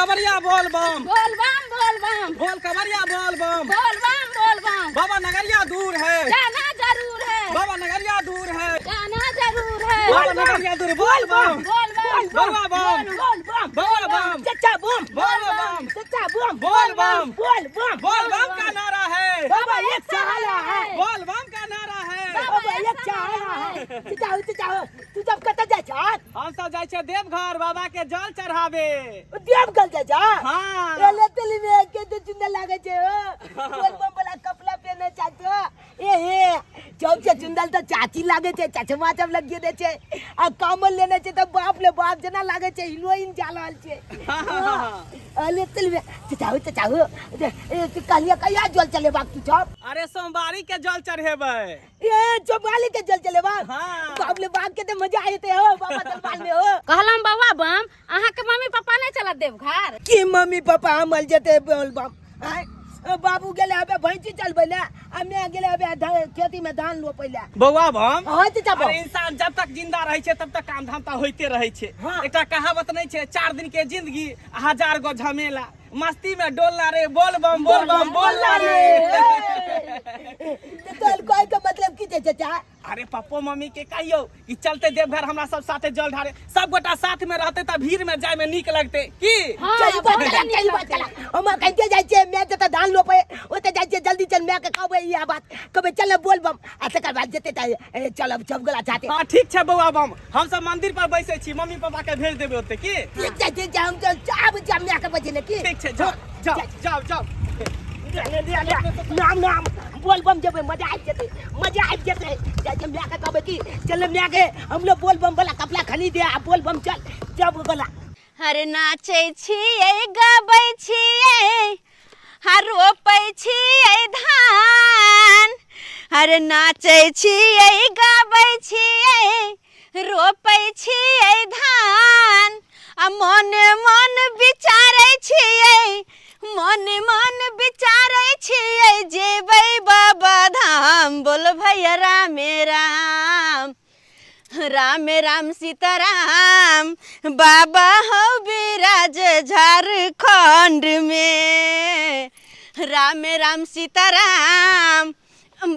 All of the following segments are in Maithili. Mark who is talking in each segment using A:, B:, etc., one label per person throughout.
A: कबरिया बोल बम।
B: बोल बम बोल बम।
A: बोल कबरिया बोल बम।
B: बोल बम बोल बम।
A: बाबा नगरिया दूर है,
B: जाना जरूर है।
A: बाबा नगरिया दूर है,
B: जाना जरूर है।
A: बाबा नगरिया दूर। बोल बम
B: बोल बम
A: बउआ बम
C: बोल बम
A: बउआ बम
C: चचा बम
A: बोल बम
C: चचा बम
A: बोल बम
C: बोल बम।
A: बोल बम का नारा है,
C: बाबा एक सहारा है।
A: बोल बम का नारा है,
C: बाबा एक सहारा है। चचा हो चचा हो, तू सब कतऽ जाइ छह?
A: हम सब जाइ छियै देवघर बाबा के जल चढ़ाबे।
C: देवघर जाइ छह?
A: हाँ।
C: एले तेली में के तो सुंदर लागे छे हो। बोल बम वाला कपड़ा पहने चाचो। ए हे चौक से चुंदल तो चाची लागे छे, चचमा सब लगिए दे छे। आ कामल लेने छे तो बाप ले बाप जना लागे छे, हीरोइन जा रहल छे। अले तेली में चचा हो चचा हो, ए तू कहलिए कहिया जल चलेबाक तू सब?
A: अरे सोमवारी के जल चढ़ेबै।
C: ए चौपाली के जल चले बाग।
A: हाँ।
C: बाप ले बाग के तो मजा आए थे हो बाबा दरबार में हो।
B: कहलम बउआ बम, अहाँ के मम्मी पापा नहीं चलत देवघर?
C: की मम्मी पापा हमल जते बोल बम। आय, बाबू गेले हबे भैंसी चलबै ले, आ मैं गेले हबे खेती में धान रोपै ले।
A: बउआ बम।
C: हाँ, चाचा बम।
A: अरे इंसान जब तक जिंदा रहै छै तब तक काम धाम तऽ होइते रहै छै।
C: हाँ।
A: एकटा कहावत नहीं छै, 4 दिन के जिंदगी 1000 गो झमेला, मस्ती में डोलना रे बोल बम बोल बम बोलना रे।
C: तो तोहर कहै के मतलब की छै चाचा?
A: अरे पप्पो मम्मी के कहियो कि चलते देवघर हमरा सब साथे जल ढारे, सब गोटा साथ में रहते त भीड़ में जाय में नीक लगते की?
B: हाँ,
C: चल बात
B: बहुत
C: चला,
B: नीक
C: चल बात
B: लगतै।
C: चला। हम कहते जाइ छियै, मैं जतऽ धान रोपै ओतऽ जाइ छियै, जल्दी चल मैं के कहबै इएह बात, कहबै चल बोल बम, आ तकर बाद जेतै तऽ चलब सब गोला साथे।
A: हाँ ठीक छै बौआ बम, हम सब मंदिर पर बैसै छी, मम्मी पापा के भेज देबै ओते की?
C: ठीक छै ठीक छै, हम तऽ आबै छी मैं के बजे ने की?
A: ठीक छै, जाओ जाओ जाओ जाओ।
C: नाम नाम बोल बम जेबै, मजा आबि जेतै, मजा आबि जेतै। जाइ छियै मैं के कहबै कि चल मैं के हम लोग बोल बम वाला कपड़ा खरीद दे आ बोल बम चल जब गोला।
B: हर नाचै छियै गबै छियै आ रोपै छियै धान, हर नाचै छियै गबै छियै रोपै छियै धान, आ मन मन विचारै छियै, मन मन विचारै छियै जेबै बाबा धाम। बोल भैया रामे राम राम राम सीताराम, बाबा हो विराज झारखंड में। राम राम सीताराम,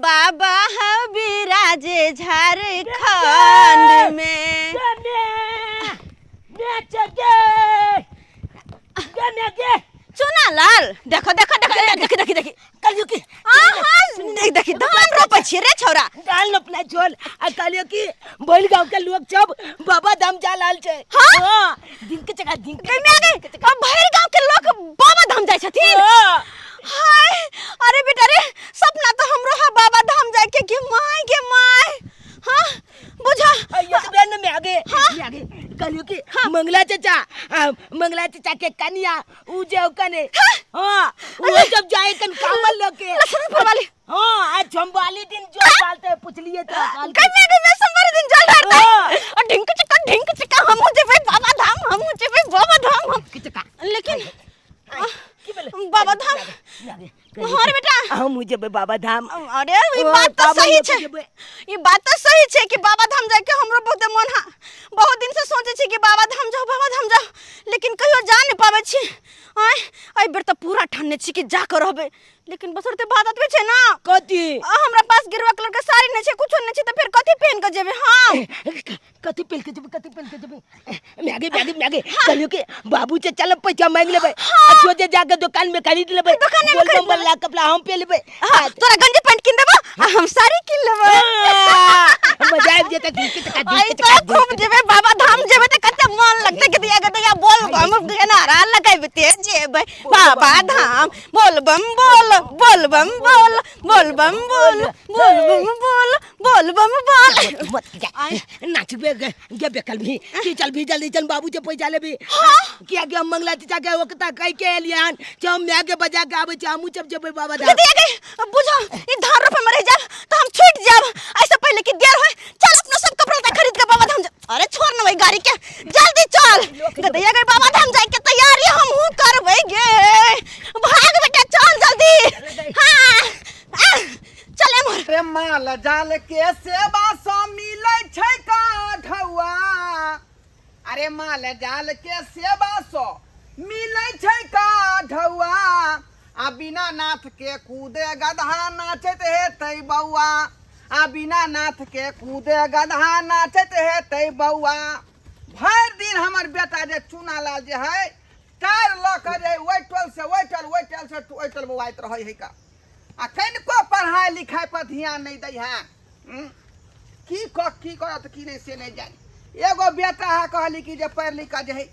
B: बाबा हो विराज झारखंड में। चुना लाल देखो देखो देखो देखी देखी देखी
C: कहलियो कि
B: आहा, देख देखी धान रोपै छियै रे छौरा।
C: धान रोपना छोल, आ कहलियो कि बैल गांव के लोग सब बाबा धाम जा लाल छै।
B: हाँ?
C: हाँ, दिन के चका दिन के
B: गई मैं गई, अब भरि गांव के लोग बाबा धाम जाइ छथिन।
C: हाँ।
B: हाय, अरे बेटा रे, सपना तो हमरो हा बाबा धाम जाय के, गे my गे my. हाँ, बुझा।
C: ये तो बहन में आगे, में आगे। कहलियो कि मंगला चाचा, आ, मंगला चाचा के कनिया उ जे कने। हाँ, वो जब जाए कन कामल लोके।
B: लक्ष्मण फरवाली।
C: हाँ, आज झंबाली दिन जो डालते पुछलिए तो काल के।
B: कन्या के मैं सोमवार दिन जल ढारते।
C: हाँ।
B: और ढिंक चिका ढिंक चिका हमहु जेबै बाबा धाम, हमहु जेबै बाबा धाम, हम।
C: की चका।
B: लेकिन
C: की भेलै?
B: बाबा धाम। हाँ रे बेटा।
C: हमहु जेबै बाबा धाम।
B: अरे ई
C: ओ,
B: बात तो
C: कामल
B: सही
C: लोके
B: छै।
C: जेबै।
B: ई बात तो सही छै कि बाबा धाम जाय के हमरो बहुत मन हा। बहुत दिन से सोचे छी कि बाबा धाम जाओ बाबा धाम जाओ, लेकिन कहियो जा नहीं पाबै छी। आय, एहि बेर तऽ पूरा ठानने छी कि जा के रहबै, लेकिन बसरते बात अतबे छै ना।
C: कथी?
B: आ, हमरा पास गेरुआ कलर के साड़ी नहीं छै, कुछो नहीं छै, तऽ फेर कथी पहन के जेबै हम?
C: कथी पहन के जेबै, कथी पहन के जेबै? मैगे मैगे मैगे। कहलियो कि बाबू से चल पैसा मांग लेबै, आ सोझे जाके दुकान में खरीद लेबै।
B: दुकान में
C: बोल
B: खरीद
C: बम वाला कपड़ा हम पहन लेबै।
B: हाँ, तोरा गंजी पैंट किन देबो आ हम साड़ी किन लेबै।
C: हाँ, मजा आबि जेतै, ढीक के चका, ढीक
B: आई
C: के
B: तो
C: चका, ढीक
B: खूब
C: के
B: जेबै बाबा धाम जेबै तऽ कते मन लगतै कि दिया गदैया बोल बम के नारा लगैबते जेबै बाबा धाम। बोल बम बोल, बोल बम बोल, बोल बम बोल, बोल बम बोल, बोल बम बोल।
C: मत जा। नाचबे गे बेकल भी की चल भी जल्दी चल बाबू से पैसा लेबी। किया कि हम मंगला चाचा के ओकता कह के एलियै हन जे हम my के बजा के आबै छी, हमहूँ सब जेबै बाबा धाम।
B: गदिया गे बुझो ई धान रोपे में रह जाब तो हम छूट जाब, ऐसे पहले कि देर होय चल अपना सब कपड़ा लत्ता खरीद के बाबा धाम जा। अरे छोड़ ना वही गाड़ी के, जल्दी चल। गदैया गे बाबा धाम जाए के तैयारी हमहूँ करबै गे। भाग बेटा चल जल्दी। हाँ, आ, चल एम्हर।
D: रे माल जाल के सेवा सँ मिलै छै काठौआ, अरे माल जाल के सेवा सँ मिलै छै का ढौआ आ बिना नाथ के कूदे गदहा नाचैत हेतै बौआ आ बिना नाथ के कूदे गदहा नाचैत हेतै बौआ। भरि दिन हमर बेटा जे चूना लाल जे है टायर लऽ कऽ जे ओहि टोल से ओहि टोल, ओहि टोल से ओहि टोल बौआइत रहै है का, आ कनिको पढ़ाइ लिखाइ पर ध्यान नहि दै है। की कऽ की करत की नहि से नहि जानि। एगो बेटा है कहली कि जे पढ़ि लिख कऽ जे है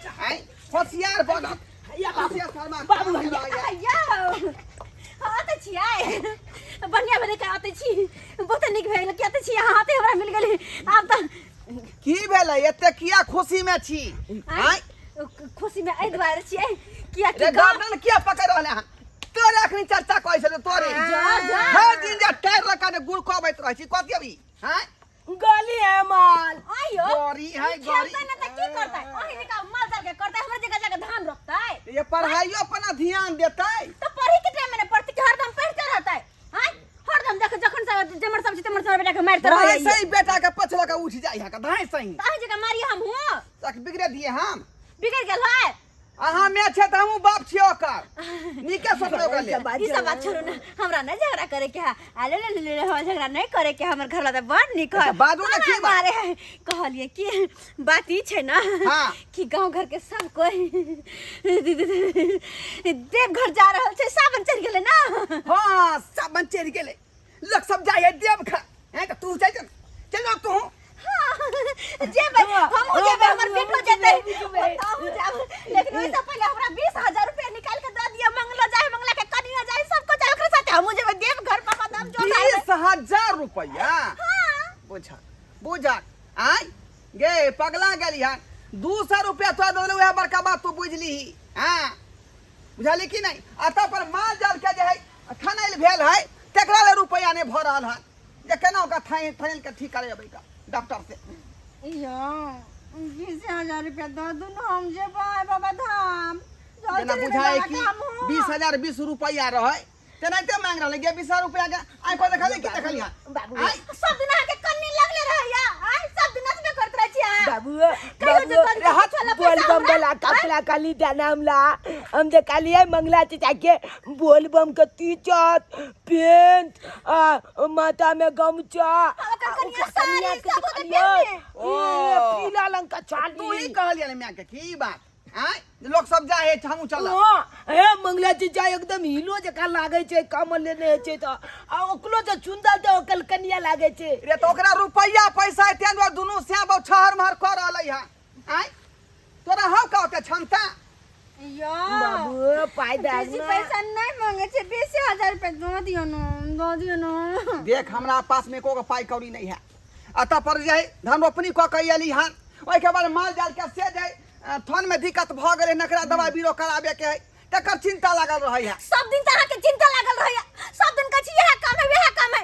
D: आँय, होशियार बनत।
C: हैया बाबू,
D: होशियार शर्मा
C: बाबू हैया।
B: हैया। हाँ, तऽ छियै। बढ़िआँ भेलै कि अतै छी, बहुत नीक भेल कि अतै छी अहाँ, अतै हमरा मिल गेली। आब तऽ
D: की भेलै, एते किया खुशी में छी? आँय?
B: खुशी में एहि दुआरे छियै कियाकि
D: रे
B: गाँव
D: गर्दन किया पकड़ रहले हन? तोरे अखनी चर्चा कहै छलै तोरे।
B: जा, जा।
D: हर दिन जे टायर लगा के गुड़कबैत रहै छी कथी अभी? आँय?
C: गली है माल।
B: आइयो।
D: गौरी है,
B: ई
D: गौरी।
B: खेलतै ना तऽ की करतै? अहीं जकाँ माल जाल के करतै, हमर जगह जाके धान रोपतै।
D: ये पढ़ाइयो अपना ध्यान देतै।
B: तऽ पढ़े के टाइम में ने पढ़तै कि हरदम पढ़ते रहतै? आँय? हरदम देख जखन सब जमर सब छै तमर सब बेटा के मारिते रहै।
D: धाई सही बेटा के पछला के उठ जाइ है के धाई सही।
B: तऽ अहीं जकाँ मारिए हमहूँ।
D: तक बिगड़े दिए हम।
B: बिगड़ गेल है।
D: अहाँ में छै तऽ हमहूँ बाप छियै ओकर। नीके सोचबै ओकरा लेल।
B: ई सब बात छोड़ू ना, हमरा नहीं झगड़ा करे के है। आ ले ले ले ले, हमरा झगड़ा नहीं करे के है, हमर घर वाला तऽ बड़ नीक है।
D: अच्छा, बाजू ने की बात?
B: मारे है। कहलिए कि बात ई छै ना
D: हाँ।
B: कि गांव घर के सब कोई देवघर जा रहल छै, सावन चढ़ि गेलै ना।
D: हाँ, सावन चढ़ि गेलै, लोक सब जाइ है देवघर। हैं तऽ तू चलि जो, चलि जो तू।
B: हाँ, जेबै, हमहूँ जेबै, हमर बेटो जेतै, हमहूँ जाब। लेकिन ओहिसँ पहिले हमरा 20,000 रुपया निकालि के दऽ दिअ। मंगलो जाय, मंगला के कनियो जाय, सब कोइ जाय, ओकरे साथे हमहूँ जेबै देवघर बाबा धाम जोड़।
D: 20,000 रुपया?
B: हाँ।
D: बुझा बुझा, आय गे पगला गेली हन। 200 रुपया तोरा दऽ देलहुँ, उएह बड़का बात तू बुझलीही। हाँ बुझली कि नहि? अतऽ पर माल जाल के जे है थनैल भेल है तकरा ले रुपया नहि भऽ रहल हन जे केना ओकरा थनैल के ठीक करेबै का डॉक्टर से।
B: यो 20,000 रुपया दऽ दू ने, हम जेबै बाबा धाम।
D: जेना बुझाय कि 20,000 20 रुपया रहै तेनाहिते मांगि रहलै गे। 20,000 रुपया के आइ पर देखली कि देखली हन?
C: बाबू।
D: आइ
B: सब दिन अहाँके कन्नी लगले रहैया, आइ सब दिन नचबे करैत रहै छी अहाँ।
C: बाबू,
B: कहियो
C: बाबू,
B: जे करी
C: रे हट,
B: चला
C: बोल
B: पैसा
C: बम
B: हमरा।
C: वाला कपड़ा काली दाना हमला। हम जे काली है मंगला चाचा के बोल बम के टी-शर्ट पेंट आ माथा में गमछा,
B: ओकर
C: आ
B: कनिया
C: ओकर
B: साड़ी
C: कनिया के
B: सब ओकर
C: देखलियै।
B: पेन्हने।
C: ए, पीला रंग का चाली।
D: तू ही कहलियै ने माय के की बात? आँय, लोक सब जाइ है हमहूँ चलब।
C: हाँ, हे मंगला चीचा एकदम हिलो जकाँ लागै छै, कमल लेने होइ छै तऽ, आ ओकरो जे चुंदल तऽ ओकर कनिया लागै छै।
D: रे तऽ ओकरा रुपैआ पैसा एते दुआरे दुनू श्याम बाबू छहर महर कऽ रहलै हँ। आँय, तोरा हौ का ओते क्षमता?
B: यो
C: बाबू पाइ दए
B: बेसी
C: ने।
B: पैसा नहीं मांगे छे, 20,000 रुपया दऽ दियौ न, दऽ दियौ न।
D: देख हमरा पास में एको गो पाइ कौड़ी नहीं है। अतः पर जे है धान रोपनी कऽ के अयली हन, ओहिके बाद माल जाल के से जे थन में दिक्कत भऽ गेलै, नकरा दवाइ बीरो कराबे के है, तकर चिंता लागल रहै है।
B: सब दिन तऽ अहाँके चिंता लागल रहैया, सब दिन कहै छी इएह काम है वएह काम है।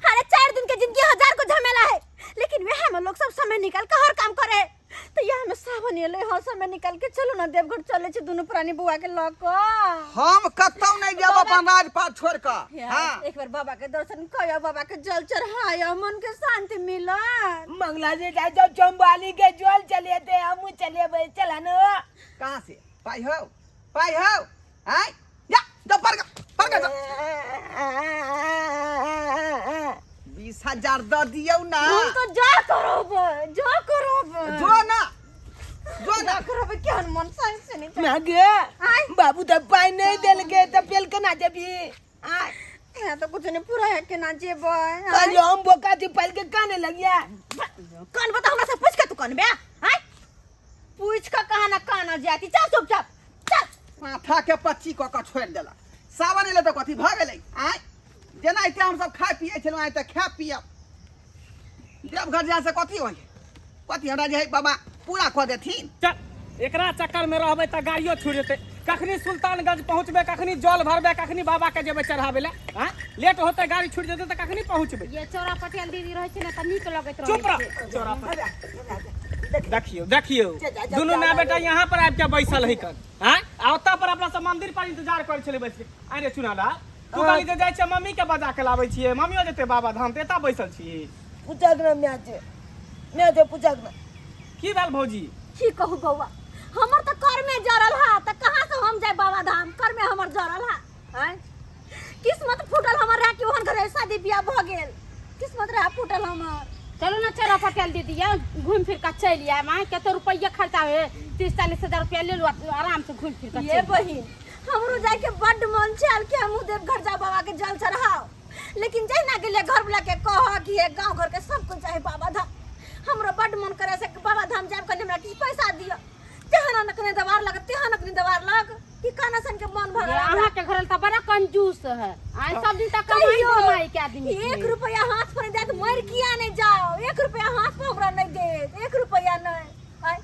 B: अरे 4 दिन के जिंदगी 1000 को झमेला है, लेकिन वएह में लोग सब समय निकाल के हर काम करे है। तऽ इएह में सावन एलै हँ, समय निकाल के चलू ना देवघर चलै छी दुनू प्राणी बौआ के लऽ कऽ।
D: हम कतौ नहि जायब अपन राजपाट छोड़ि कऽ। हाँ।
B: एक बार बाबा के दर्शन कयो, बाबा के जल चढ़ायो, मन के शांति मिलत।
C: मंगला से जा जाओ चंबाली के जल चलेते, हमहूँ चलेबै, चला न।
D: कहाँ से पाइ हौ, पाइ हौ? आँय, जा जा पर पर जा। 20,000 दऽ दियौ ना।
B: हम तो जा करब, जा करब।
D: जो ना, जो ना।
B: जा करब केहन मन सही से नहीं।
C: मागे बाबू तऽ पाइ नहि देलकै तऽ पेल केना जेबही? आँय।
B: यहाँ तो कुछ नहीं पूरा है केना जेबै?
C: कहलियौ हम बोका छी, पाइल के काने लगिया।
B: कान बता हमरा से पूछ के तू कानबे? आँय, पूछ के कहा ना काना जाती। चल चुपचाप चल।
D: माथा के पच्ची कऽ कऽ छोड़ि देलक। सावन एलै तऽ कथी भऽ गेलै? आँय, जेना एते हमसब खाइ पियै छलहुँ आइ तऽ खायब पियब। देवघर जाय से कथी होइ? कथी हमरा जे है बाबा पूरा कऽ देथिन।
A: चल, एकरा चक्कर में रहबै तऽ गाड़ियो छूट जेतै। कखनी सुल्तानगंज पहुँचबै, कखनी जल भरबै, कखनी बाबा के जेबै चढ़ाबै लए। आँय, लेट होतै, गाड़ी छूट जेतै तऽ कखनी पहुँचबै?
E: ये चौरा पटेल दीदी रहै छै ने तऽ नीक लगैत रहै
A: चुप रह
E: छै।
A: चौरा पर। देखियौ देखियौ दुनू माय बेटा यहाँ पर आबि के बैसल है कन। आँय, आ ओतऽ पर अपना सब मंदिर पर इंतजार करै छलै बैस के। आँय रे चुनाला, तू कहली जे जाइ छियै मम्मी के बजा के लाबै छियै, मम्मियो जेतै बाबा धाम तऽ एतऽ बैसल छी।
C: पूछक ना माय छै, माय छै, पूछक ना।
A: की भेल भौजी?
B: की कहू बौआ, हमर तऽ कर्मे जरल। जरल हा आँय किस्मत फूटल हमर रहे कि ओहन घरे शादी बियाह भऽ गेल किस्मत रहे फूटल हमर
E: चलू ना चलो पटेल दीदी ये घूम फिर के चलि आयब अहाँ कते रुपैआ खर्चा होय 30-40 हजार रुपया ले लू आराम से घूम फिर के
B: ये बहिन हमरो जाके बड्ड मन छल कि हमहूँ देवघर जा बाबा के जल चढ़ाओ लेकिन जहिना गेलियै घर वाला के कह कि हे गाँव घर के सब कुछ चाहे बाबा धाम हमरो बड्ड मन करे से कि बाबा धाम जायब कनि हमरा किछु पैसा दिअ तेहन अखने दबार लग तेहन अखने दबार लग कि काना सन के मन भऽ गेल हमरा।
E: अहाँ के घर तऽ बड़ा कंजूस है आइ सब दिन तक कमाई
B: कहियो
E: कमाई के आदमी
B: एक रुपया हाथ पर जात मर किया नहीं जाओ एक रुपया हाथ पर हमरा नहीं देत एक रुपया नहीं आय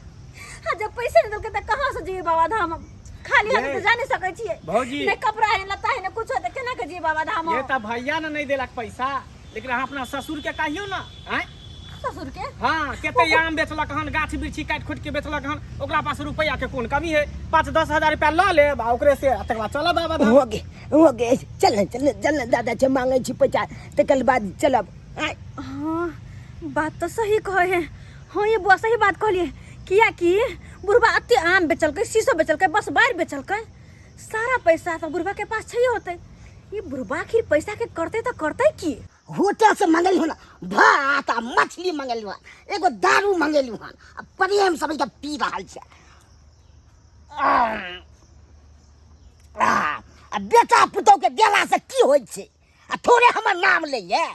B: हाँ जब पैसे नहीं देलकै तऽ कहाँ से जेबै बाबा धाम हम? खाली हाथ
A: ये।
B: तऽ जा नहीं सकै छियै
A: भौजी।
B: नहीं कपड़ा है लत्ता है नहीं कुछ है तऽ केना के जेबै बाबा धाम
A: ये
B: हम?
A: तऽ भैया ने नहीं देलक पैसा लेकिन अहाँ अपना ससुर के कहियौ ना आँय
B: ससुर के
A: हाँ कते आम बेचलक हन गाछ वृक्षी काटि खोटि के बेचलक हन ओकरा पास रुपैआ के कोन कमी है 5-10 हजार रुपया लऽ लेब आ ओकरे से आ तकर बाद चलब बाबा धाम।
C: हो गे हो गे चल ने चल ने चल ने दादा छै मांगै छी पैसा तकर बाद चलब आँय
B: हाँ बात तो सही कहे है हाँ ये बुआ सही बात कहलिए किया कि बुढ़बा अते आम बेचलकै शीशो बेचलकै बस बाढ़ि बेचलकै सारा पैसा तो बुढ़बा के पास छै होते ये बुढ़बा आखिर पैसा के करते तो करते की
F: होटल से मंगेलहुँ हन भात आ मछली मंगेलहुँ हन एगो दारू मंगेलहुँ हन आ प्रेम समझ के पी रहल छै आ बेटा पुतोह के देला से की होइ छै आ थोड़े हमर नाम लैए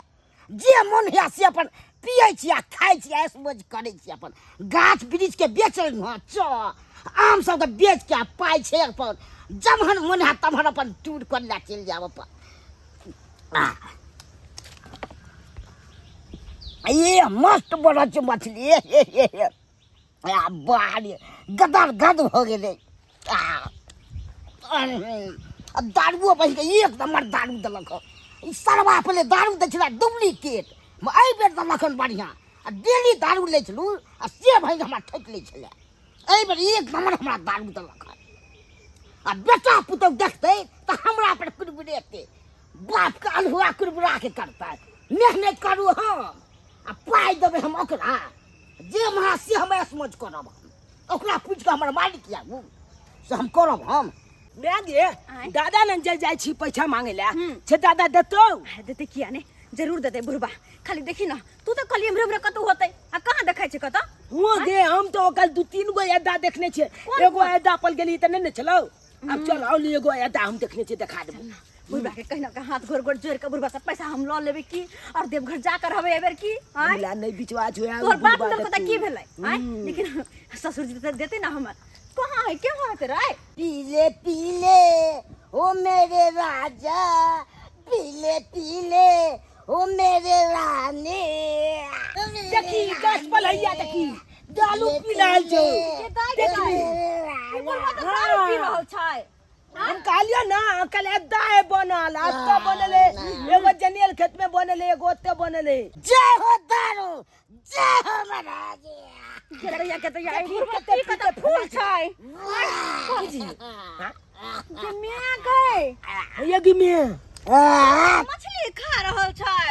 F: जे मन होइए से अपन पियै छी आ खाइ छी ऐश मौज करै छी अपन गाछ वृक्षके बेचलहुँ हँ च आम सबके बेच के आ पाइ छै अपन जमहन मन हैत तमहन अपन टूर करै लए चलि जायब अपन आ ये मस्त बनल छै मछली हे हे हे हे आ बाहर गदर गद भऽ गेलै आ आ दारुओ बहिके एक नम्बर दारू देलक हँ ई सरवा पहिले दारू दै छलै डुप्लीकेट एहि बेर देलक हन बढ़िआँ आ डेली दारू लै छलहुँ आ से भाइ हमरा ठकि लै छलै एहि बेर एक नम्बर हमरा दारू देलक हन आ बेटा पुतहु देखतै तऽ हमरा पर कुरबुरेतै बापके अल्हुआ कुरबुरा के करतै मेहनत करू हम आ पाइ देबै हम ओकरा जे महा से हम ऐश मौज करब हम ओकरा पूछि कऽ हमर मालिक आगू से हम करब हम
C: मैं गे दादा ने जे जाइ छी पैसा मांगे ला छे दादा देतौ
B: अरे देते किया ने जरूर देते बुढ़बा खाली देखी ना तू तो कहली एम्हरे उम्हरे कतौ होतै आ कहाँ देखै छै कतौ
C: हुआ गे हम तो कल दू तीन गो अड्डा देखने छियै एगो अड्डा पर गेली तऽ नहि ने छलौ अब चल औ एगो अड्डा हम देखने छियै देखा देबो
B: बुढ़बा के कहिना के हाथ गोड़ गोड़ जोड़ के बुढ़बा से पैसा हम लऽ लेबै की और देवघर जा कर रहबै एबेर की आँय
C: हमरा नहि विश्वास होया
B: तोहर बाप देलको तऽ की भेलै आँय लेकिन ससुर जी तऽ देते ना हमर कहाँ है क्यों होते रे
F: पीले पीले ओ मेरे राजा पीले पीले ओ मेरे रानी
C: देखी गाछ पर हैया देखी दालू पी रहल छौ
B: देखली ई बुढ़बा तऽ दारू पी रहल छै
C: हम कहलियो ना कल अड्डा है बनल अत्ते बनल है एगो जनेल खेत में बनल है एगो ओते बनल है
F: जय हो दारू जय हो महाराज
B: केतैया केतैया ई
C: देखी
B: बुढ़बा
C: कते
B: की कते फूल छै जे माय गए
C: हैया की में
B: मछली खा रहल छै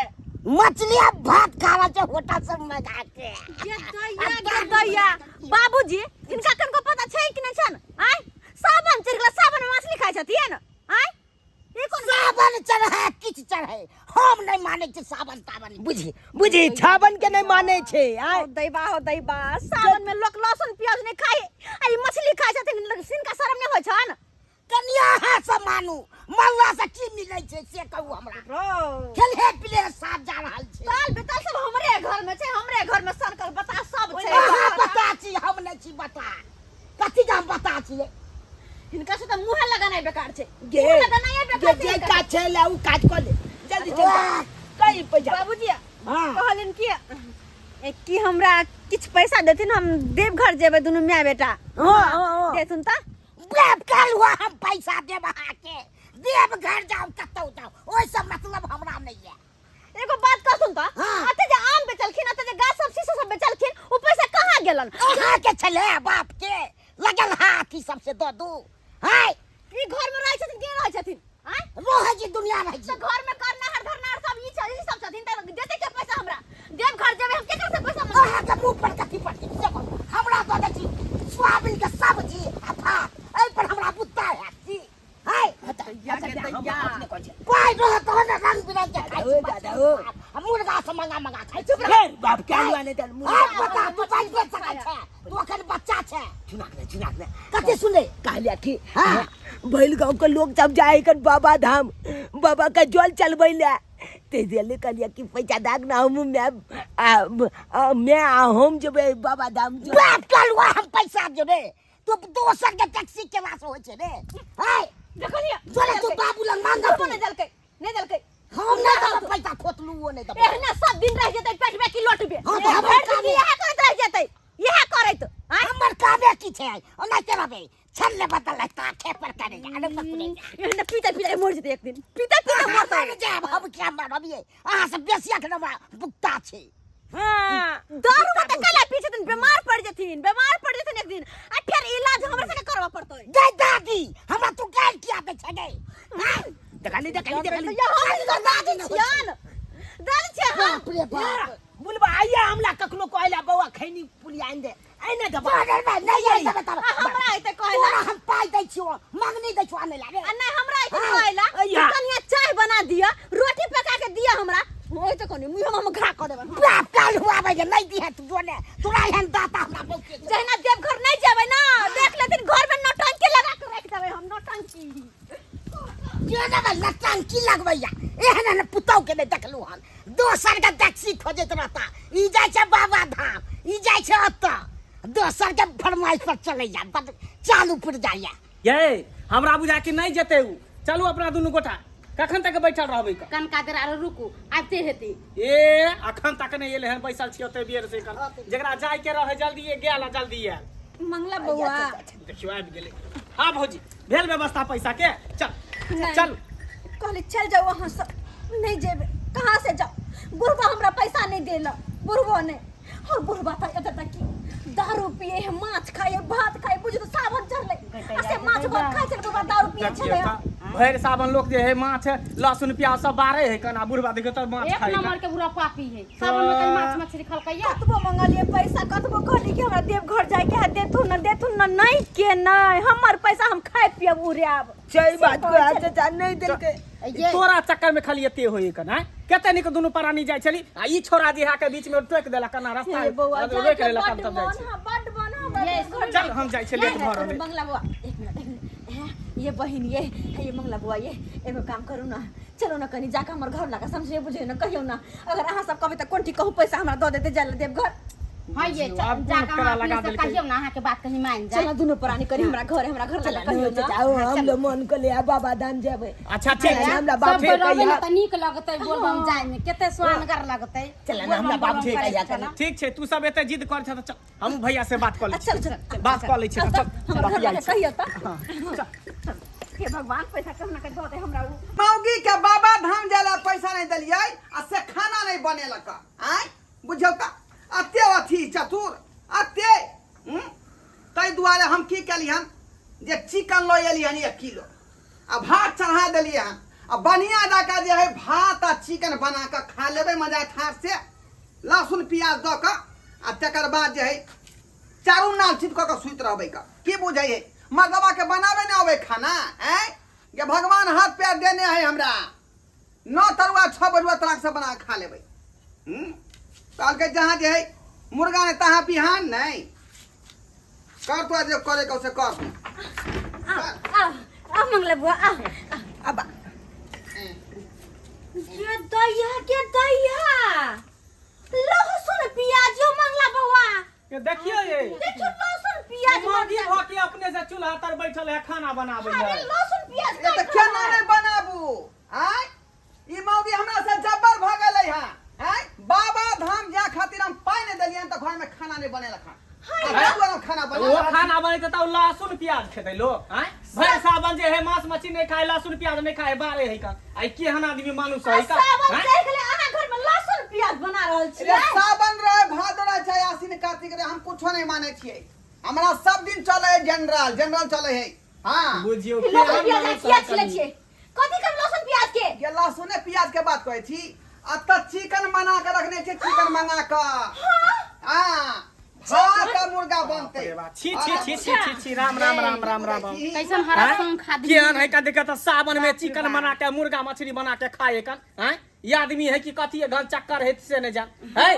F: मछली आ भात खा रहल छै होटल से मंगा के
B: गे दैया गे दैया बाबूजी हिनका कनको पता छै कि नहि छन आय सावन चढ़ि गेला सावन में मछली खाइ छथिन आय ई कोन
F: सावन चढ़े किछु चढ़े हम नहि मानै छी सावन तावन
C: बुझी बुझी छावन के नहीं माने छे आय
B: हो दैबा हो दैबा सावन में लोक लहसुन प्याज नहि खाइ आ ई मछली खाइ छथिन हिनका शरम नहि होइ छन
F: कनिया अहाँ से मानू मानला से की मिलै छै से कहू हमरा खेले पिले साथ जा रहल छै
B: ताल बेताल सब हमरे घर में छै हमरे घर में सनकल बता सब छै
F: अहाँ बता छी हम नहि छी बता कथी के हम बता छियै
B: हिनका से तऽ मुँहे लगानाइ बेकार छै
C: गे
B: मुँह लगानाइ
C: गे
B: बेकार छै
C: जे
B: हिनका।
C: काज छै ले उ काज कर ले जल्दी चल जा कई पैसा
B: बाबूजी
C: हाँ।
B: कहलिन कि ए, कि हमरा किछु पैसा देथिन हम देवघर जेबै दुनू माय बेटा
C: हाँ, हाँ, हाँ।
B: देथुन तऽ
F: देव काल हुआ हम पैसा देब अहाँके देव घर जाउ कतौ जाउ ओहिसँ मतलब हमरा नहि यऽ
B: एगो बात कहथुन तऽ
F: हाँ।
B: अते जे आम बेचलखिन अते जे गाछ सब शीशो सब बेचलखिन ओ पैसा कहाँ गेलन
F: अहाँके छलै बाप के लगल हाथ ई सबसे दऽ दू हाय
B: ई घर में रहै छथिन के रहै छथिन आँय
F: रहै छी दुनिया रहै
B: तऽ
F: छी
B: घर में करनाहर धरनाहर सब ई छै ई सब छथिन तऽ देते के पैसा हमरा देव घर जेबै हम केकर से पैसा मंगबै
F: अहाँके मुँह पर कथी पड़तै से कहू हमरा दऽ दै छी सोयाबीन के सब्जी आ भात एहि पर हमरा बुत्ता हैत की हाय
C: नहि तऽ
F: आ बता तू बाजि नहि सकै छै तू अखन बच्चा छै
C: चुनाक ने चुनाक ने
F: कथी सुनले
C: कहलिया कि
F: हाँ।
C: भैल गांव के लोग सब जाए कन बाबा धाम बाबा का जल चलबै ले ते दिले कहलिया कि पैसा दाग ना हम मैं आ, मैं आ हम जेबै बाबा धाम जो
F: बाप कलुआ हम पैसा जो रे तू दोसर के टैक्सी केला से होइ छै रे है
B: देखलियै
F: जोरे तू बाबू लग मांग
B: बाबू नहि देलकै नहि देलकै
F: हम नहि देबै पैसा खोतलू ओ नहि देबै
B: एहना सब दिन रह जेतै पेटमे की लोटबे
F: हाँ, तऽ हमर
B: भरि दिन
F: कामे।
B: इएह करैत रह जेतै इएह करैत आँय?
F: हमर कामे की छै ओनाहिते रहबै छल ले बदल ताके पर करे अरे पकड़े
B: एहना पीते पीते मर जेतै एक दिन पीते पीते मरतै
F: मर जायब हम क्या मरबियै अहाँ सब बेसी अखन हमरा बुकता छै
A: हाँ
B: दारू मत कला पी छथिन बीमार पड़ जेथिन बीमार पड़ जेथिन एक दिन आ फेर इलाज हमरा संगे करबा पड़तै
F: गै दादी हमरा तू गारि किया दै छै गै आँय?
C: देखली देखली देखली
B: या हम
F: तोहर
B: दादी
F: दादी नहि होइ छै।
B: छियन दादी छियन हम
F: बाप रे बाप
C: बुलबा आइया हमला कखनो कहला बौआ खैनी पुलिया आनि दे आइ ने दबा
F: तोहर में नहि आइ देबै तब
B: आ हमरा अइते कहला
F: तोरा हम पाइ दै छियौ मंगनी दै छियौ आनै ला रे
B: आ नहि हमरा अइते
F: हाँ,
B: कहला
C: अइया।
B: कनिया चाय बना दिया रोटी पका के दिया हमरा ओइ तऽ कनि मुँह हम घा कऽ देबै
F: बाप काल हुआ आबै जे नहि दिहे तू जोने तोरा एहन दाता हमरा बहुते छै।
B: जहिना देवघर नहि जेबै ना देख लेथिन घर में नौटंकी लगा के राखि देबै हम नौटंकी
F: के देबै नौटंकी लगबैया एहन एहन पुतहु के नहि देखलहुँ हन दोसर के टैक्सी खोजैत रहता ई जाइ छै बाबा धाम ई जाइ छै ओतऽ दोसर के फरमाइश पर चलैया बड चालू पुर जाइया
A: ये हमरा बुझा कि नहि जेतै उ चलू अपना दुनू गोटा कखन तक बैठल रहबै क
E: कनका देर आरो रुकू आबिते हेतै
A: ए अखन तक नहि एलै हन बैसल छी ओते बेर से कन जकरा जाय के रहे जल्दी गेल आ जल्दी आयल
B: मंगला बौआ
A: देखियो आबि गेलै हाँ भौजी भेल व्यवस्था पैसा के चल
B: नहीं।
A: चल
B: कहली चल जाओ अहाँ सब नहीं जेबे कहाँ से जाओ बुढ़बा हमरा पैसा नहीं देला बुढ़बो नहीं और बुढ़बा तऽ एतऽ तक कि दारू पिए है माछ खाए है भात खाए बुझ तो सावन चढ़ले आ से माछ भात खाए छलै बुढ़बा दारू पिए छलै
A: भरि सावन लोक जे है माछ लहसुन प्याज सब बारे है कना बुढ़बा देखियो तऽ माछ
E: एक
A: खाइ
E: नंबर के बुरा पापी है सावन में कहीं माछ मछली खलकैया
B: कतबो मंगलिए पैसा कतबो कहली कि हमरा देवघर जाए के है देथुन न देथुन न नहीं के नहीं हमर पैसा हम खाए पियब उड़ायब
C: सही बात को आज चाचा नहीं देलकै
E: ये
A: तोरा चक्कर में खाली एते होई कना केते निक दुनू प्राणी जाइ छली आ ई छोरा जे है के बीच में टोक देलक कना रास्ता
B: हे बौआ
A: रोक
B: जाए के
A: लेलक
B: बड्ड
A: तब जाइ
B: मन
A: छी
B: है बड्ड मन है हमरा
E: ये
B: देवघर
A: चल हम जाइ छी लेट भऽ रहल है।
B: मंगला बुआ एक मिनट एक मिनट हैं, ये बहिन ये ये मंगला बुआ ये एगो काम करू ना चलो ना कनी जाके हमर घर लगा समझे बुझे ना कहियो ना अगर अहाँ सब कहबै तऽ कोन ठीक कहू पैसा हमरा दऽ देते जाय ला देवघर
E: हाँ ये
A: आब कोन
E: जाकर
A: करा
E: अहाँ
A: लगा
E: अपने से
A: देलकै?
E: कहियौ ना अहाँ के बात कहीं मान जाए
B: चलो दुनू प्राणी करी हमरा घर हमरा घर लगा कहियो ना
C: चाचा हम लोग मन को ले आ बाबा धाम जेबै
A: अच्छा ठीक छै
C: हमरा बाप
E: सब
C: के
E: रहबै
C: कहिया
E: ने तऽ नीक लगतै बोलबम जाय में कते सुहानगर लगतै
C: चल ना हमरा बाप के कहिया कनी
A: ठीक छै तू सब एते जिद कर छ तऽ चल हमहूँ भैया से बात कऽ लै
B: चल
A: छी
B: चल चल
A: बात कऽ लै छी तऽ चल
B: हमर घर
A: बतियाइ
B: लगा
A: छी।
B: कहियो तऽ
A: हाँ, चल
B: हे भगवान पैसा कहुना के दऽ दे हमरा उ
D: मौगी के बाबा धाम जाय ला पैसा नहीं देलियै आ से खाना नहीं बनेलक आँय बुझियौ तऽ अते अथी चतुर अते हूँ? ताहि दुआरे हम की केली हन जे चिकन लऽ एली हन एक किलो आ भात चढ़ा देलियै हन आ बढ़िआँ जकाँ जे है भात आ चिकन बना कऽ खा लेबै मजा ठार से लहसुन प्याज दऽ कऽ आ तकर बाद जे है चारू नाल चित कऽ कऽ सुति रहबै कऽ की बुझै है मर्दबा के बनाबै नहि अबै खाना आँय जे भगवान हाथ पैर देने है हमरा नौ तरुआ छः बजुआ तराक से बना के खा लेबै हम्म? कहलकै जहाँ जे है मुर्गा ने तहाँ बिहान नहीं कर तो जे करे के से कर तू।
B: आ आ आ मंगला बुआ आ
C: अब
B: के दैया के दैया लहसुन प्याज यो मंगला बौआ
A: के देखियो ये
B: देखियो लहसुन प्याज
A: मौगी भऽ के अपने से चूल्हा तर बैठल है खाना बनाबै
B: अरे
A: है
B: लहसुन प्याज
D: ये तऽ केना नहि बनाबू आँय ई मौगी हमरा से जब्बर भऽ गेलै हँ आँय बाबा धाम जाय खातिर हम पाइ नहि देलियनि तऽ घरमे खाना नहि बनेलक हँ आ ताहि दुआरे हम खाना
A: ओ
D: बना
A: खाना बनेतै तऽ ओ लहसुन प्याज खेतै लोक आँय भरि सावन जे है मांस मछली नहि खाए लहसुन प्याज नहि खाए बारे है का आई केहन आदमी मानुस है का
B: सावन
A: आँय?
B: चढ़ि गेलै अहाँ घर में लहसुन प्याज बना रहल
D: रे
B: छियै
D: सावन रहे भादो रहे चाहे आश्विन कार्तिक रहे हम कुछो नहीं माने छियै हमरा सब दिन चले है जनरल जनरल चले है हाँ
A: बुझियौ
B: लहसुन
A: केहन
B: प्याज
A: मानुस
B: किया
A: है
B: छिलै
A: कनी।
B: छियै कथी के लहसुन प्याज के
D: ये लहसुने प्याज के बात कहै छी अतऽ चिकन बना के रखने छी चिकन मंगा के हाँ भात आ मुर्गा बनतै
A: बाप रे बाप। छी छी छी छी छी छी राम राम राम राम राम
E: कैसन हरा शंख आदमी
A: केहन है का देखा तऽ सावन में चिकन बना के मुर्गा मछली बना के खाए कन हैं ये आदमी है कि कथी है घन चक्कर है से नहीं जान है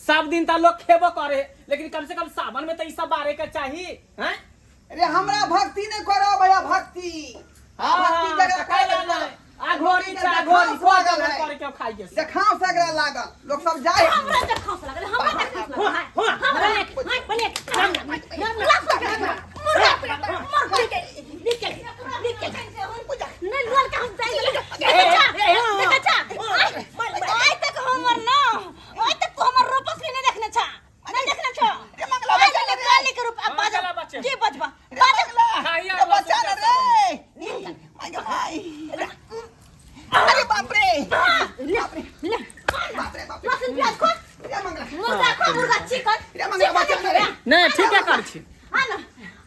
A: सब दिन त लोग खेबो करे लेकिन कम से कम सावन में त ई सब बारे के चाही हैं
D: अरे हमरा भक्ति नहीं करो भैया भक्ति। हाँ, भक्ति जगह
A: त कैला
D: करे
A: नहि? अघोरी छै अघोरी
D: देखाउस लागल है।
A: करे के खाइए
D: देखाव सगरा लागल लोग सब जाए।
E: हमरा देखाउस लागल, हमरा देखाउस लागल।
A: हुआ,
E: हमरा हाय बने मुर्गा मुर्गा निकल निकल नहीं लोल के हम जाई। देखा देखा चा आइ तक हमर ना आइ तक तो हमर रूपस भी नहीं देखने छा, नहीं देखने छा।
D: रे मंगला बच्चा रे।
E: काली के रूप अब
A: मंगला
E: बाजा
A: बच्चे।
E: की बजबा
D: रे मंगला
A: खाइया
D: रे बच्चा ना रे my भाई। अरे बाप रे
E: ले ले
D: बाप रे बाप रे।
E: लहसुन प्याज खो
D: रे मंगला
E: मुर्गा खो मुर्गा चिकन
D: रे मंगला बच्चा ना रे।
A: नहीं ठीक है कर छी।
B: हाँ ना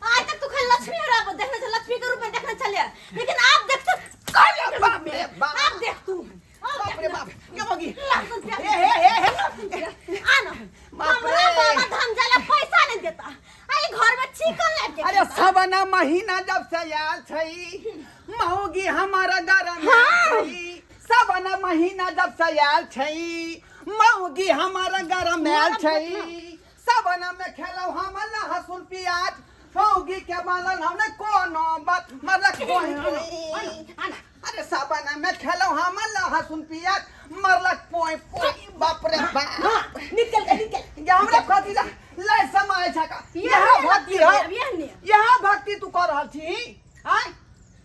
B: आज तक तू खाली लक्ष्मी हरा देखने छल, लक्ष्मी के रूप में देखने छलिए, लेकिन आप देख तो
D: अरे बाप रे बाप।
B: आप देख तू
D: बाप रे बाप क्या होगी।
B: लहसुन प्याज
D: हे हे हे हे
B: आ ना
D: बाप
B: हमरा
D: रे।
B: बाबा धाम जाला पैसा नहीं देता, आई घर में चिकन लाके
D: अरे सवना महीना जब से आयल छै मौगी हमारा गरम छै। सवना महीना जब से आयल छै मौगी हमारा गरम आयल छै। सवना में खेलौ हम लहसुन प्याज मौगी के मानल हमने कोनो बात मरलक कोई। अरे सवना में खेलौ हम लहसुन प्याज मरलक पोई पोई। बाप रे बाप
C: निकल के निकल।
D: ये हमरा खातिर ले समय छका यह भक्ति है, यह भक्ति तू कर रहल छी आय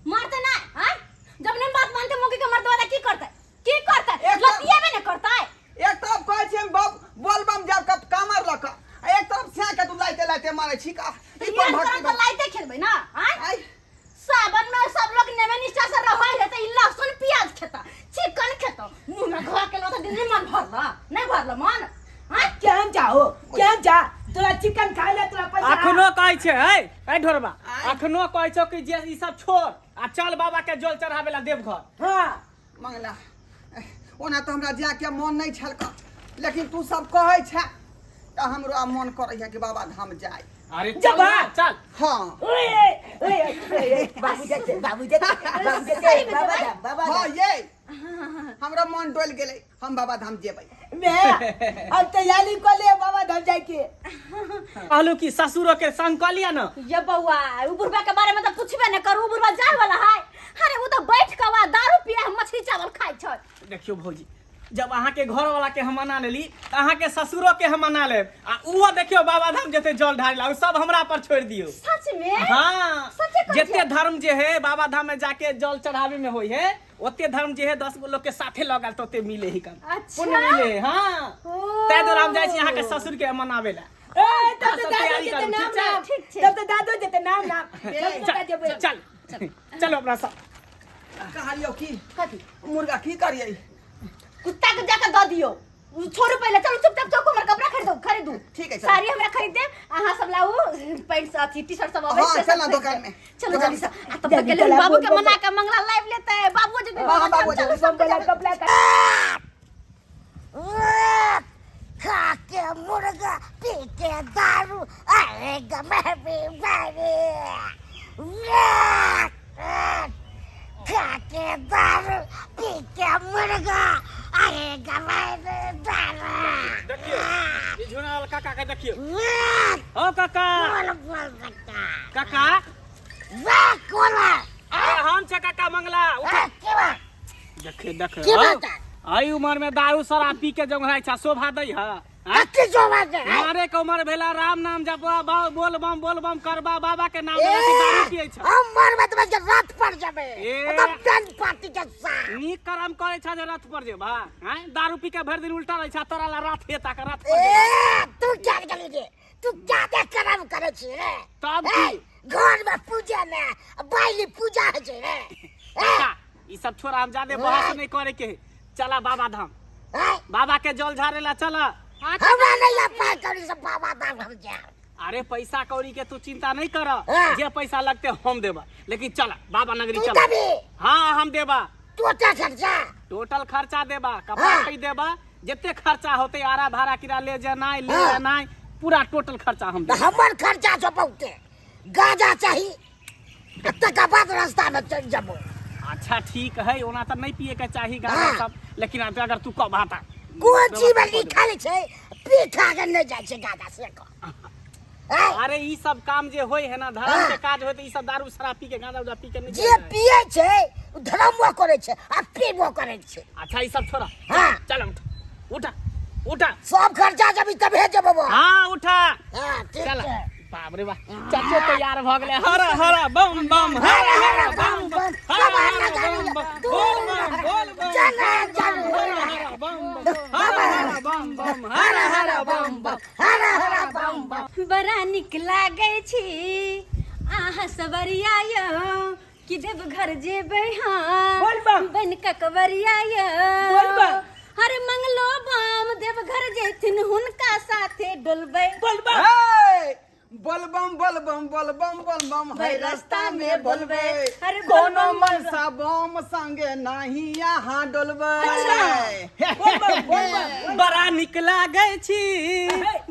E: मरते ना हां जब नहीं बात मानते मौगी के मर्द वाला की करता की करता
D: एक
E: लतिया में न करता है।
D: एक तरफ कहै छी हम बाप बोलबम जाब कप कामर लक आ एक तरफ स्या के तू लाइते लाइते मारै छी का
E: तो
D: ई
E: ये
D: कोन
E: तरह
D: भक्ति
E: तो लाइते खेलबै ना हां
D: आय
E: सावन में सब लोग नेमे निष्ठा से रहै है त ई लहसुन प्याज खेता चिकन खेता मुंह में घा के लोता दिन मन भरला नहीं भरला मन हां
C: केहन जाहो केहन जा तोरा चिकन खाइ ले तोरा पैसा।
A: अखनो कहै छै है ए ढोरबा अखनो कहै छौ कि जे ई सब छोड़ आ चल बाबा के जल चढ़ावे ला देवघर।
C: हाँ
D: मंगला ओना तो हमरा जाय के मन नहीं छल का लेकिन तू सब कहै छै त हमरो आब मन करैया कि बाबा धाम जाय।
A: अरे चल
C: जबा।
A: ना, चल।
D: हाँ
C: ओए ओए ओए बाबू जते बाबू जते बाबू जते बाबा धाम बाबा
D: हाँ
C: धाम।
D: ये हमरा मन डोल गेलै हम बाबा धाम जेबै।
C: मैं अब तैयारी कर ले बाबा धाम जाय के।
A: कहलू कि ससुरो के संग कऽ लिया ना।
E: ये बउआ उ बुढ़बा के बारे में तो पूछबे न करू, उ बुढ़बा जाय वाला है। अरे उ तो बैठ के वा दारू पिए मछली चावल खाइ छै।
A: देखियो भौजी जब अहाँ के घर वाला के हम मना लेली त अहाँ के ससुरो के हम मना लेब आ उहो देखियो बाबा धाम जेते जल ढारे ला उ सब हमरा पर छोड़ दियो।
E: सच में?
A: हाँ
E: सच्चे कहै
A: जेते
E: छियै?
A: धर्म जे है बाबा धाम में जाके जल चढ़ावे में होई है ओते धर्म जे है 10 गो लोग के साथे लगल तो ओते मिले ही कम।
E: अच्छा।
A: पुण्य मिले हाँ।
E: ओ।
A: तै दुआरे हम जाइ छी अहाँ के ससुर के मनावे ला।
C: ए तब तो
A: सब
C: दादो
A: तैयारी
C: जेते
A: करू,
C: नाम
A: ठीक छै?
C: नाम।
E: ठीक छै।
C: तब तो दादो जेते नाम नाम। तब तो जेबै।
A: चल चलो अपना सब।
D: कहलियौ की
E: कथी
D: मुर्गा की करियै?
E: कुत्ता के जाके दऽ दियौ। उ छोड़ू पहिले चलू चुपचाप चौक हमर कपड़ा खरीदू खरीदू।
D: ठीक है, चलू।
E: साड़ी हमरा खरीद देब अहाँ सब लाऊ पैंट से अथी टी शर्ट सब अबै
D: हाँ,
E: छै,
D: चल ना
E: सब
D: दुकान
E: खरीद
D: में।
E: देब। चलू
D: दुकान
E: जल्दी से। आ तब तक के लेल बाबू के मना के मंगला लाइव लेते बाबू जेतै
D: हाँ, बाबू
E: चलू
D: जेतै।
E: सब
C: बम वाला कपड़ा
F: खा के मुर्गा पी के दारू अरे गमे बीमारी खा के दारू पी के मुर्गा अरे गमे दारू।
A: देखियो ई झुनाल काका के देखियो। ओ काका
F: बोल बोल बेटा।
A: काका
F: वे कौन है?
A: अरे हम छे काका मंगला।
F: ए, की बात?
A: देखे देखे
F: की बात है?
A: आई उम्र में दारू शराब पी के जंघराइ छा शोभा दै है।
F: कथी शोभा दै है?
A: मारे के उम्र भेला राम नाम जपवा बोल बम बोल बम करबा बाबा के नाम लेके दारू पिए छा।
F: हम मरबे त बस रथ पर जेबे।
A: ए।
F: एकदम बैंड पार्टी के साथ।
A: नीक कर्म करे छा जे रथ पर जेबा हैं दारू पी के भरि दिन उल्टा रहै छा तोरा ला रथ हेता के रथ पर जेबा।
F: ए तू क्या गेली रे? तू क्या दे कर्म करे छी रे?
A: तब
F: ए,
A: की?
F: घर में पूजा ने बाइली पूजा है छै रे। ए।
A: काका, ई सब छोड़ा हम जादे बहस नहीं करे के है। चला बाबा धाम।
F: ए?
A: बाबा के जल झारे ला चला।
F: हमरा नहीं आ पाए कौड़ी से बाबा धाम हम जाए।
A: अरे पैसा कौड़ी के तू चिंता नहीं कर,
F: हाँ।
A: जे पैसा लगते हम देबा, लेकिन चला बाबा नगरी
F: तू
A: चला।
F: देबी?
A: हाँ हम देबा।
F: टोटल खर्चा?
A: टोटल खर्चा देबा, कपड़ा
F: हाँ।
A: खरीद देबा, जितने खर्चा होते आरा भाड़ा किरा ले जाना ले
F: हाँ।
A: जाना पूरा टोटल खर्चा हम देबा।
F: हमर खर्चा जो बहुते गांजा चाही तकर बाद रास्ता में चल जबो।
A: अच्छा ठीक है, ओना तो नहीं पिए के चाही गांजा
F: हाँ।
A: सब, लेकिन अगर तू कहबा त
F: कोन चीज में लिखल छै पी खा के नहि जाइ छै गाजा से कह। आँय?
A: अरे ई सब काम जे होय है ना धर्म के काज होय त ई सब दारू शराब पी के गांजा उजा पी के नहीं
F: जे
A: जाय है।
F: पिए छै ओ धर्मो करै छै आ पीबो करै छै।
A: अच्छा ई सब छोड़ा।
F: हाँ।
A: चल उठ उठा उठा।
F: सब खर्चा जब तबे जेबो बा।
A: हाँ उठा।
F: हाँ ठीक
A: चल
F: छै।
A: बाप रे बाप चाचो तैयार भ गेलै। हर हर बम बम हर हर बम बम हर हर बम बम बोल बम बोल बम
F: चल चल
A: हर हर बम बम हर हर बम बम हर हर बम बम
F: हर हर बम बम।
E: बड़ा निक लागै छी अहाँ सवरिया यौ कि देवघर जेबै हम
C: बोल बम।
E: बन कऽ कवरिया यौ।
C: बोल बम।
E: हर मंगलो बम देवघर जेथिन हुनका साथे डोलबै।
C: बोल बम।
D: हे, बोलबम बोलबम बोलबम बोलबम है रास्ता में बोलबे।
E: अरे
D: कोनो
E: बोलबम,
D: मनसा बम संगे नाही यहाँ डोलबे।
C: बोल बम बोल बम।
A: बड़ा निक लागै छी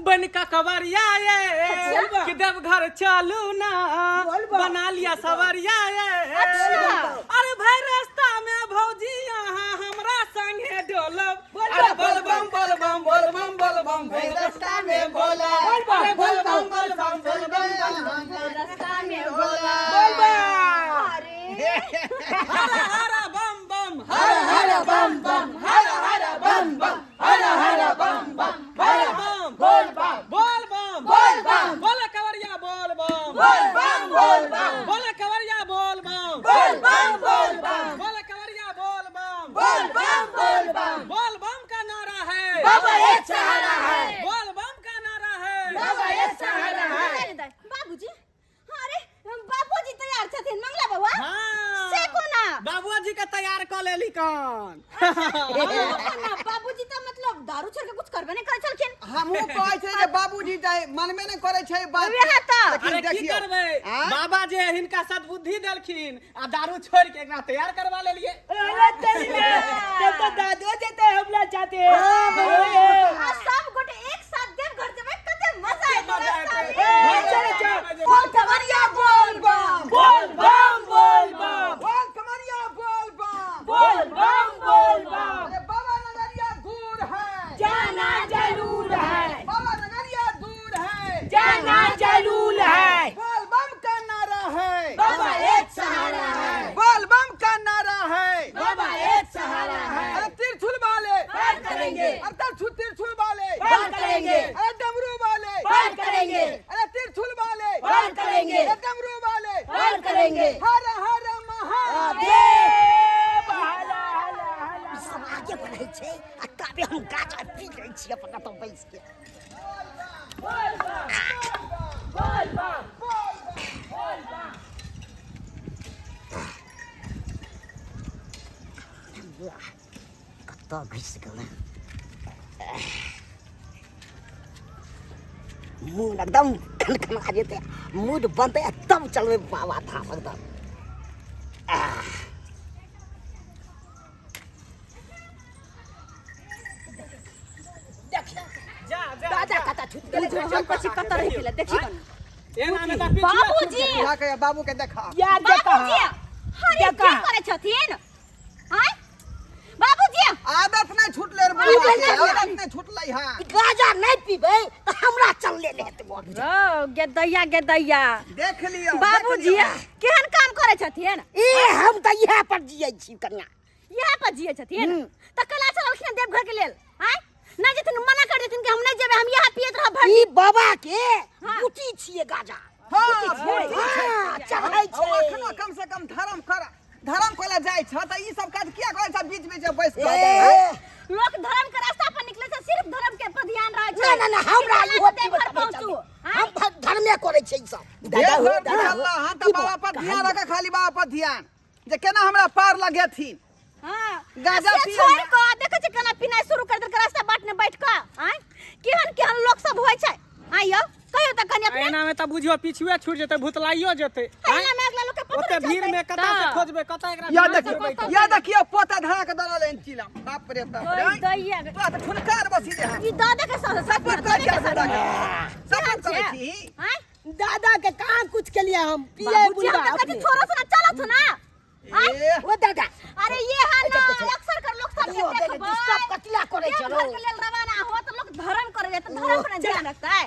A: बन कऽ कवरिया ये
C: अच्छा।
A: कि देवघर चलू ना
C: बोल बम।
A: बना लिया सवरिया ये।
E: अच्छा।
A: अरे भाई रास्ता में भौजी यहाँ हमरा संगे डोलब।
C: बोल
A: अरे
C: बम,
A: बोलबम बोलबम बोलबम बोलबम
D: है रास्ता में बोला।
C: बोल बम,
A: अरे बोलबम बोलबम बोलबम
E: रास्ता में
D: बोला।
C: बोल बम।
E: अरे
A: हर हर बम बम
D: हर हर बम बम हर हर बम बम हर हर बम बम
A: बोल बम
D: बोल बम
A: बोल बम
D: बोल बम।
A: बोल कवरिया बोल बम
D: बोल बम बोल बम
A: बोल कवरिया बोल बम
D: बोल बम बोल बम
A: बोल कवरिया बोल बम
D: बोल बम बोल बम
A: बोल बम का नारा है
D: बाबा एक सहारा है
A: बोल बम का नारा है
D: बाबा एक सहारा है।
E: बाबूजी अरे बाबूजी तैयार छथिन मंगला बउआ।
A: हाँ।
E: से कोना?
A: बाबूजी के तैयार कऽ लेली कन।
E: कोना बाबूजी तऽ मतलब दारू छोड़ के कुछ करबे नहि करै छलखिन।
D: हमहूँ कहै छै जे बाबूजी जाय मनमे नहि करै छै बात।
E: वएह तऽ।
D: लेकिन
A: अरे की
D: देखियौ,
A: करबै
D: आँय?
A: बाबा जे हिनका सद्बुद्धि देलखिन आ दारू छोड़ के एकरा तैयार करवा लेलिए।
C: अरे तेरी में तब तो दादो जेते हमरा चाहते।
E: आ सब गोटे एक साथ देवघर जेबै कते मजा आएत
A: मजा
E: रास्ता
A: एतै।
E: में।
C: चल चल
D: बोल कमरिया बोल बम
C: बोल बम बोल बम
D: बोल कमरिया बोल बम
C: बोल बम बोल बम।
D: अरे बाबा नगरिया दूर है
C: जाना जरूर है
D: बाबा नगरिया दूर है
C: जाना जरूर है।
D: बोल बम का नारा है
C: बाबा एक सहारा है
D: बोल बम का नारा है
C: बाबा एक सहारा है।
D: अरे तिरछुल वाले
C: पार करेंगे।
D: अरे तिरछुल तिरछुल वाले
C: पार करेंगे।
D: अरे डमरू वाले
C: पार करेंगे।
D: अरे तिरछुल वाले
C: पार करेंगे।
D: अरे डमरू वाले
C: पार करेंगे।
D: हर हर महादेव।
C: हला हला हला।
F: ई सब आगे बढ़ै छै आ ताबे हम गाजा पी लै छी अपना तऽ बैस के। कतऽ घुसि गेलै मूड एकदम खनखना जेतै, मूड बनतै आ तब चलबै बाबा धाम एकदम।
A: जा जा
C: दादा कतऽ छुटि गेलै?
E: हम कथी कतऽ रहि गेलै देखी कनी।
A: एना में तऽ पीछे
E: बाबूजी
D: जा के बाबू के देखा।
C: यार देखा।
E: बाबूजी अरे
C: देखा।
E: की करै छथिन? आँय बाबूजी
D: आदत नहीं छूटले रे बुढ़वा के, आदत नहीं छूटलै हां।
F: ई गाजा नहि पीबै तऽ हमरा चलले नहि हेतै बाबूजी।
E: ओ गेदैया गेदैया
D: देख लियौ
E: बाबूजी केहन काम करै छथिन?
F: ए हम तऽ इएह पर जियै छी कनिया।
E: इएह पर जियै छथिन तऽ कला चललखिन देवघर के लेल? आँय नहि जेथिन मना कर देथिन कि हम नहि जेबै हम इएह पियैत रहब भरि
F: ई
E: दिन।
F: बाबा के
E: हाँ।
F: बूटी छियै गाजा।
D: हां
F: हाँ, चढ़ै छै।
D: अखनो कम से कम धर्म कर धर्म कोला जाइ छ त ई सब काज किया करै छ बीच बीच में बैस के?
F: ए,
E: लोक धर्म के रास्ता पर निकले छै सिर्फ धर्म के पर ध्यान रहै छै।
F: ना ना ना हमरा
E: कि
F: इहो
E: केना
F: पीबै
E: देवघर
F: तबे
E: पहुँचू।
F: चलबै। हम धर्मे करै छै ई सब।
C: दादा हो
D: देवघर
C: दादा हो।
D: बुझल हां त बाबा पर ध्यान रख खाली बाबा पर ध्यान जे केना हमरा पार लगेथिन।
E: हां
D: गाजा
E: से
D: पिए
E: छोड़
D: ना।
E: कऽ देखै छै केना पिनाइ शुरू कर देलकै रास्ता बाट में बैठ कऽ। आँय केहन केहन लोक सब होइ छै? आँय यौ कहियो तऽ कनि अपने
A: एना में तऽ बुझियो पिछुए छूट जेतै भुतलाइयो जेतै।
E: एना में अगला लोक के पता
A: ओते भीड़ में कतऽ से खोजबै कतऽ एकरा
D: या
A: ध्यान से
D: देखियो
A: बैठल।
D: या देखियो पोता धरा के दरल एन चिलम। बाप रे बाप रे।
E: ओइ दैया
D: तोरा तऽ ठुनकार बसी दे।
E: ई दादा के साथ
D: सपोर्ट कर
E: दादा के
D: दादा
E: साथ।
D: के सपोर्ट करै छी।
E: आँय
C: दादा के कहाँ कुछ के लिए हम पिए
E: बाबूजी, हम
C: बुलबा
E: तऽ कहै छी
C: अपने।
E: छोड़ो से ना चलत ना। आँय?
D: ए
F: ओ दादा
E: अरे ये है ना
F: अच्छा,
E: अक्सर कर लोग सब के
F: यो,
E: देखबै।
F: डिस्टर्ब कथिला करै छै
E: देवघर के लेल रवाना हो तऽ लोक धर्म करे जाए त धर्म पर ध्यान रखतै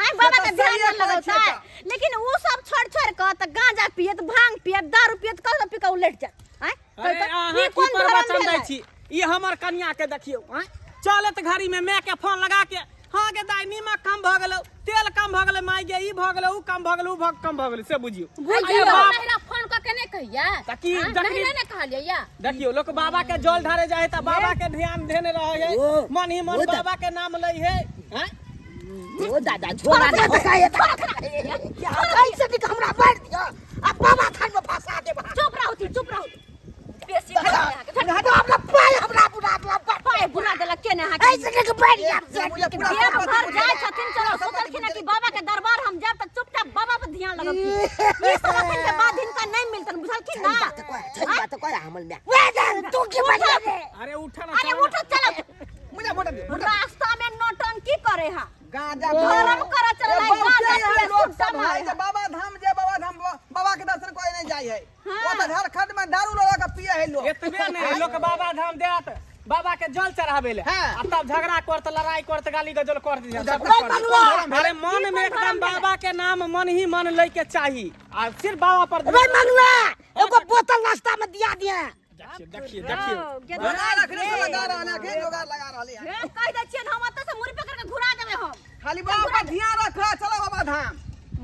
E: आय बाबा के
D: से तऽ
E: ध्यान
D: सहिए
E: न
D: कहै छियै
E: लगौतै लेकिन उ सब छोड़ छोड़ के त गांजा पियत भांग पियत दारू पियत कल पी के उलट जात आय
A: अरे
E: तऽ
A: अहाँ
E: ई
A: की
E: कोन धर्म
A: प्रवचन दै
E: भेलै?
A: छी ई हमर कनिया के देखियौ आँय चलत घड़ी में माय के फोन लगा के हाँ गे दाई नीमक कम भऽ गेलौ तेल कम भऽ गेलै माय गे ई भऽ गेलै ऊ कम भऽ गेलै ऊ भऽ कम भऽ गेलै से बुझियौ अरे बाप
G: नहिरा फोन कऽ के नहि कहिया
A: तऽ की
G: हाँ,
A: जखनी-
G: नहिरा नहि कहलियै या
A: देखियौ लोक बाबा के जल ढारे जाइ है तऽ बाबा के ध्यान देने रहै है
C: ओ,
A: मन ही मन
C: ओ तऽ-
A: बाबा के नाम लै है आँय
C: ओ दादा छोड़ा
F: छोड़ा तऽ कहे ऐसे निक हमरा मारि दिअ आ बाबा थान में फंसा देब
E: चुप रहू थी चुप रहू बेसी भेल अहाँके।
F: हमरा पाय हमरा बुरा देलक
E: पाय बुरा देलक के ने अहाँके
F: ऐसे निक मारि दिअ
D: पूरा
E: देवघर जाइ छथिन चलो सोचलखिन कि बाबा के दरबार हम जायब तऽ चुपचाप बाबा पर ध्यान लगबथिन ई सब अखन के बाद हिनका नहीं मिलतन बुझलखिन ना
C: बात कह सही बात कह हमर माय
F: वे तू की बजा
A: अरे उठा ना
E: अरे
A: चलो ना।
E: उठो चलो
D: मुझे मोटा दे मोटा
E: रास्ता में नौटंकी करे हा
D: गांजा
E: धर्म करे चलल है,
D: बहुते
E: गांजा
D: यहाँ
E: पिए,
D: लोग
E: सुट्टा
D: सब है
E: मारे
D: जे बाबा धाम जे बाबा धाम बाबा के दर्शन कोई नहीं जाय है
E: हाँ।
D: वो तो झारखंड में दारू लगा के पिए है लोग
A: एतबे नहीं लोक बाबा धाम देत बाबा के जल चढ़ावे ले
D: हाँ।
A: आ तब झगड़ा करत लड़ाई करत गाली गजल करत
D: उधर
A: सब
D: कोन
A: करत।
D: धर्म
A: अरे मन में एकदम बाबा के नाम मन ही मन ले के चाही आ सिर्फ बाबा पर
F: रे मंगला एगो बोतल रास्ता में दिया दिया
A: देखियो देखियो देखियो
D: जोगाड़ रखने से लगा रहल है जोगाड़ लगा रहल है
E: हे कह दै छियनि हम ओतऽ से मुड़ी पकड़ के घुरा देबै हम
D: खाली बाबा पर ध्यान रख चलो बाबा धाम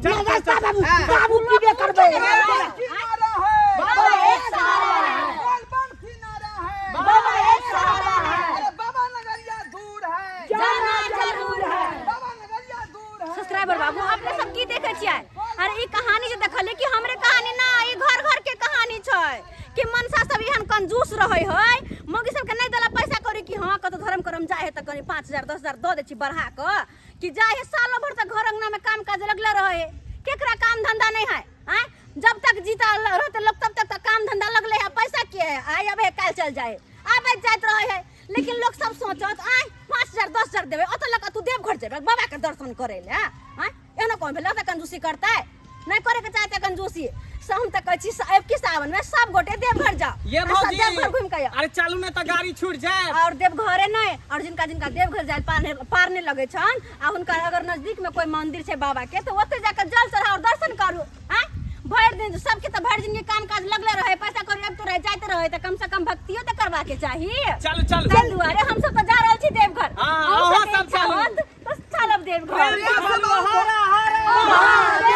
F: चल रास्ता बाबू
D: हाँ।
F: बाबू पीबे करबे
D: बाबा की नारा है
A: बाबा
E: एक सहारा है।
D: बोलबम की नारा है
E: बाबा एक सहारा है।
D: अरे बाबा नगरिया दूर है
E: जाना जरूर है।
D: बाबा नगरिया दूर है
E: सब्सक्राइबर बाबू अपने सब की देखे छियै अरे ई कहानी जे देखलियै कि हमरे कहानी ना ई घर घर के कहानी छै कि मनसा सब एहन कंजूस रहै है मौगी सबके नहीं देला पैसा कौड़ी कि हाँ कतौ धर्म करम जाइ है तऽ कनि 5,000 10,000 दऽ दै छी बढ़ा कऽ कि जाइ है सालो भर तक घर अंगना में काम काज लगले रहै है केकरा काम धंधा नहीं है आँय जब तक जीता रहते लोग तब तक काम धंधा लगले है पैसा के है आइ अबे काल्हि चल जाए आबे जाइत रहे है लेकिन लोग सब सोचत आँय 5,000 10,000 देबै ओतऽ लऽ कऽ तू देवघर जेबै बाबा के दर्शन करै लए आँय एहनो कोन भेलै ओतऽ कंजूसी करतै नहीं करे के चाहते कंजूसी से हम तऽ कहै छी अब की सावन में सब गोटे देवघर जाओ
A: ये
E: आ सब
A: भौजी
E: देवघर घूम के आउ।
A: अरे चलू ने तऽ गाड़ी छूट जाए
E: और देवघरे नहीं और जिनका जिनका देवघर जाए पार पार नहीं लगे छन आ हुनका अगर नजदीक में कोई मंदिर छै बाबा के तो ओते जाकर जल चढ़ाओ और दर्शन करू आँय भरि दिन सबके तऽ भरि जिंदगी काम काज लगले रहे पैसा कौड़ी आबितो रहे जाइत रहे तऽ कम से कम भक्तियो तऽ करबा के चाही
A: चलू चलू
E: ताहि दुआरे हम सब तऽ जा रहल छी देवघर
A: हाँ,
E: अहूँ
A: अहाँ
E: सबके
A: सब
E: इच्छा
A: चलू।
E: होत तऽ चलब देवघर
A: हरा हरा